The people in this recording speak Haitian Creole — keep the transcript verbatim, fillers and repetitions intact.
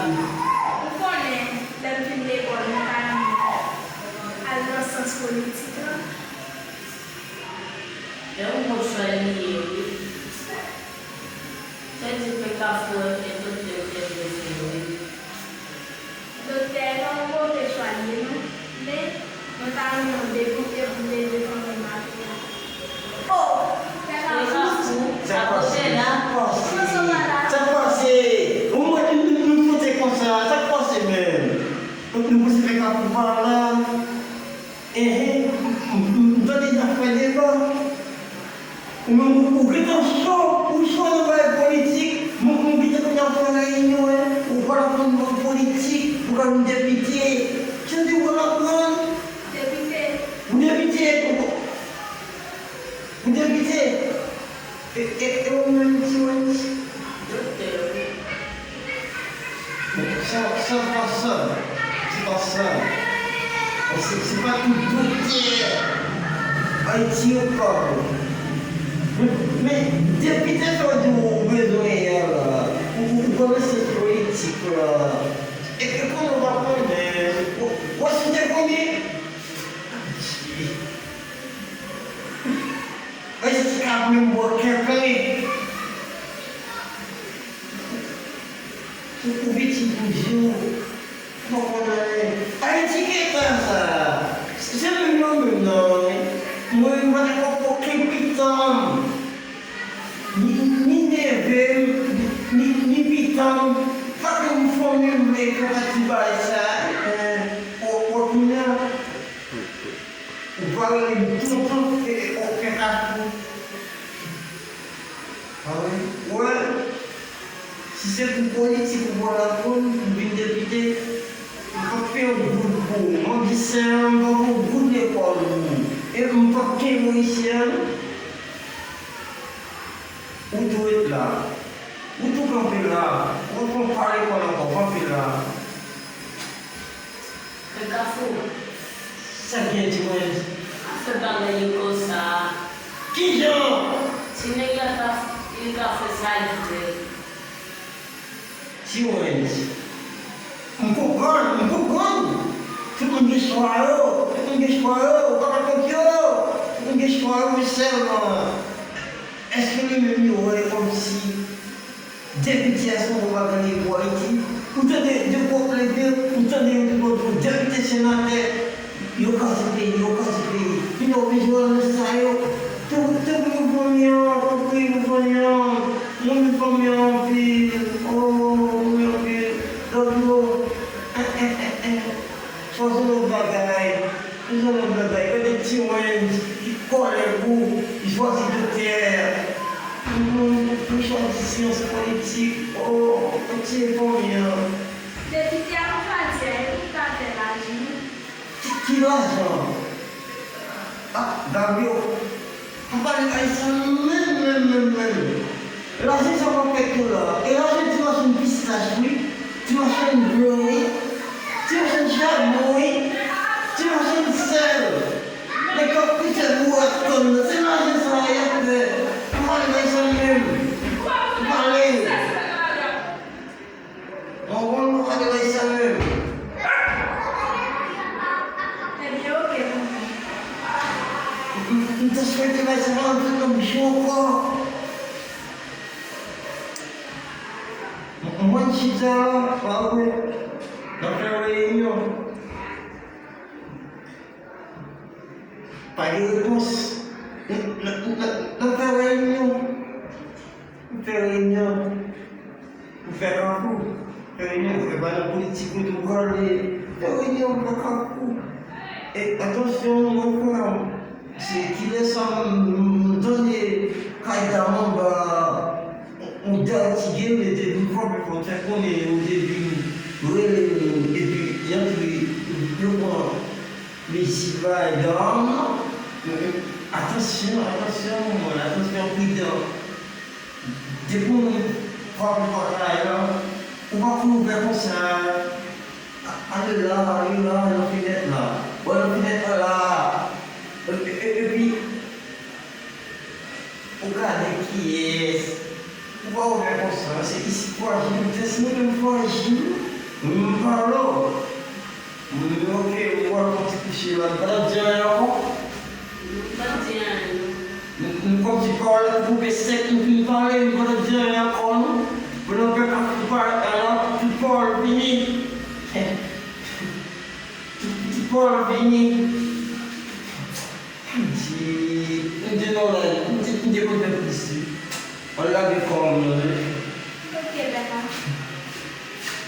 Ou konnen, lè m fin lekòl, mwen ta renmen al nan sans politik lan. E yon bon chwa li ye, wi. Sa di Pè Kafou e doktè ou te vle fè, wi. Doktè pa yon move chwa li ye non, men mwen ta renmen w defann, e pou w te defann fanmi m tou. Oh, Pè Kafou. Sa k pase? Sa k pase? Ou mwen, nou, nou, nou foute konsa, sa k pase menm? Nou, nou pouse Pè Kafou pa la. Enhen, m, m, m tande y ap fè deba. Ou menm, ou, ou gentan cho, ou cho nan bagay politik. Mwen, mwen gentan konn ap fè reyinyon, en. Ou pral aprann nan politik, ou pral vin depite. Tande ou pral aprann. Depite. Ou depite, ou, ou depite. E, e, e ou menm, Ti Wens? Doktè, wi. Sa, sa pa sa. Se pa sa. Se, se pa tout doktè Ayiti yo k pa bon. Men, men, depite sa w di w bezwen an la, ou, ou, ou konnen se politik la. E, e konnen w pa konnen, w, w si te konnen. Ayiti ka menm bò kè plen. Ou, ou pitit toujou. Ou pa konn anyen. Ayiti gentan sa. Se menm yo menm nan, wi. Mwen, m pa t ap okenn pitanm. Ni, ni neve m, ni, ni pitanm. Pa gen yon fanmi m vle fè pati bagay sa. Eh, o, o, kounye a, ou pa rele m tonton, e, e, o, Pè Kafou. A wi, wè, si se pou politik ou pral aprann pou vin depite, m p ap fè yon goud pou ou. M ap di sèlman m p ap fè yon goud lekòl pou ou. E m p ap kenbe w isi a non. Ou tou ret la. Ou tou kanpe la. Ou p ap pa lekòl ankò, kanpe la. Pè Kafou. Sa k gen, Ti Wens? Pa fè bagay yo konsa. Kijan? Ti nèg la ka, li ka fè sa li vle. Ti Wens. M konprann, m konprann. Tout moun gen chwa yo, tout moun gen chwa yo, ou pa ka kont yo. Tout moun gen chwa yo, men sèlman, èske nou menm yo wè kòmsi depite a se yon bon bagay li ye pou Ayiti? Ou tande de gwoup leve, ou tande yo di bon, pou depite, senatè, yo kraze peyi, yo kraze peyi. Epi nou bezwen nan sa yo. Tanpri, tanpri pou fanmi an, tanpri pou fanmi an. Mwen renmen fanmi an anpil. Oh, mwen renmen anpil. Love you. Eh, eh, eh, eh. Chwazi lòt bagay. Li nan lòt bagay, gade Ti Wens, ki kòlè gou, li chwazi doktè. Moun, li chwazi syans politik. Oh, mwen tiye fanmi an. Depite a, ou pa di a, e pou ta fè lajan. Ki, ki lajan? Ah, Gabyo, pa pale kay sa menm, menm, menm, menm. Lajan sa pa fèt yo la. E lajan ti machann pistach, wi. Ti machann blan, wi. Ti machann chabon, wi. Ti machann sèl. Nèg k ap pouse bourak tann nan. Se lajan sa y ap fè. Pa pale kay sa menm. Pa pale. Mwen konn nou pa gen bagay sa menm. Ebyen, oke, tonton. M, m, m ta swete bagay sa pa rantre nan bouch ou ankò. M, mwen chita la, pa vre. N ap fè reyinyon. Pa gen repons. N, n, n, n ap fè reyinyon. N fè reyinyon. Ou fè kankou, fè reyinyon, ou fè pa nan politik ou tou prale, fè reyinyon, ou fè kankou. E atansyon, mwen frè m, se kilès sa m, m, m tande kay dam anba, yon dam ki gen le debi fò, fè fò fè konnen yo debi rele nou, epi y antre, yo pran mezi bay dam nan. Atansyon, atansyon, mwen, atansyon, pridan. Depi w frape pòt la, ou pa konn ouvè konsa. Ale la, ale la, nan fenèt la. Bò nan fenèt la la. E, e, e, epi, ou gade kiyès. Ou pa ouvè konsa. Se isit frajil, se si nou menm frajil. M pale w. M di, ok, m pral fè yon ti kouche la. M pa t ap di anyen ankò. M pa t di anyen, non. M, m kòmsi pawòl la t koupe sèk, m fin pale, m pa t ap di anyen ankò, non. Pandan pèp ap parèt la, tout pawòl fini. Tout, tout pawòl fini. M di, m di non, la, m di, m di konn fè plis. Al lage kò w non, wi. Ok, papa.